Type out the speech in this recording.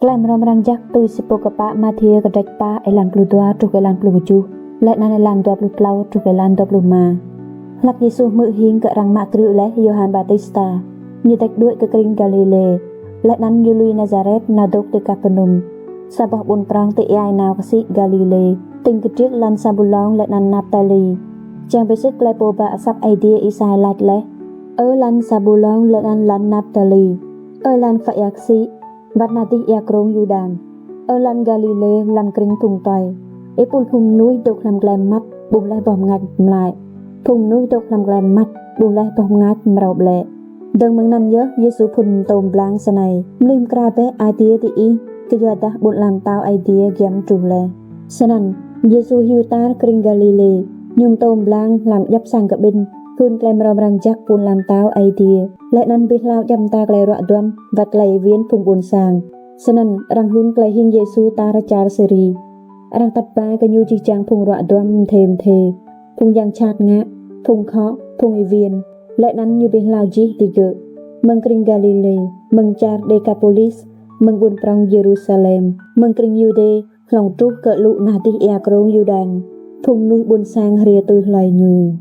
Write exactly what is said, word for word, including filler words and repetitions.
Klei mrâo mrang jăk tui si pô kpă Mathiơ kdrêč pă êlan pluh dua truh êlan pluh kjuh, leh anăn êlan dua pluh tlâo truh êlan dua pluh êma. Hlăk Yêsu hmư̆ hing kơ arăng mă krư̆ leh Yôhan Ƀaptista, ñu dêč đuĕ kơ krĭng Galilê, leh anăn ñu lui Nasaret nao dôk ti Kapharnaum, sa boh ƀuôn prŏng ti êa ênao ksĭ Galilê, tĭng kdriêk lăn Sabulôn leh anăn Naptali. Čiăng bi sĭt klei pô ba asăp Aê Diê Y-Êsai lač leh: Ơ lăn Sabulôn leh anăn lăn Naptali, ơ lăn phă êa ksĭ, wăt nah dih êa krông Yurdan, ơ lăn Galilê, lăn krĭng phung tue. Êpul phung mnuih dôk hlăm klei mmăt ƀuh leh boh mngač mlai, phung mnuih dôk hlăm klei mmăt ƀuh leh boh mngač mrâo ƀlĕ. Dơ̆ng mơ̆ng anăn yơh Yêsu phŭn mtô mblang snei: Mlih mkra bĕ ai tiê diih, kyuadah ƀuôn ala mtao Aê Diê giăm truh leh. Snăn Yêsu hiu tar krĭng Galilê, ñu mtô mblang hlăm djăp sang kƀĭn, hưn klei mrâo mrang jăk ƀuôn ala mtao Aê Diê, leh anăn bi hlao djăp mta klei ruă duam wăt klei êwiên phung ƀuôn sang. Snăn arăng hưn klei hing Yêsu tar čar Siri. Arăng atăt ba kơ ñu jih jang phung ruă duam mdê mdê, phung yang jhat ngă, phung khŏ, phung êwiên, leh anăn ñu bi hlao jih digơ̆. Mơ̆ng krĭng Galilê, mơ̆ng čar Dêkapôlis, mơ̆ng ƀuôn prŏng Yêrusalem, mơ̆ng krĭng Yuđê, hlŏng truh kơ alŭ nah dih êa krông Yurdan, phung mnuih ƀuôn sang hriê tui hlue ñu.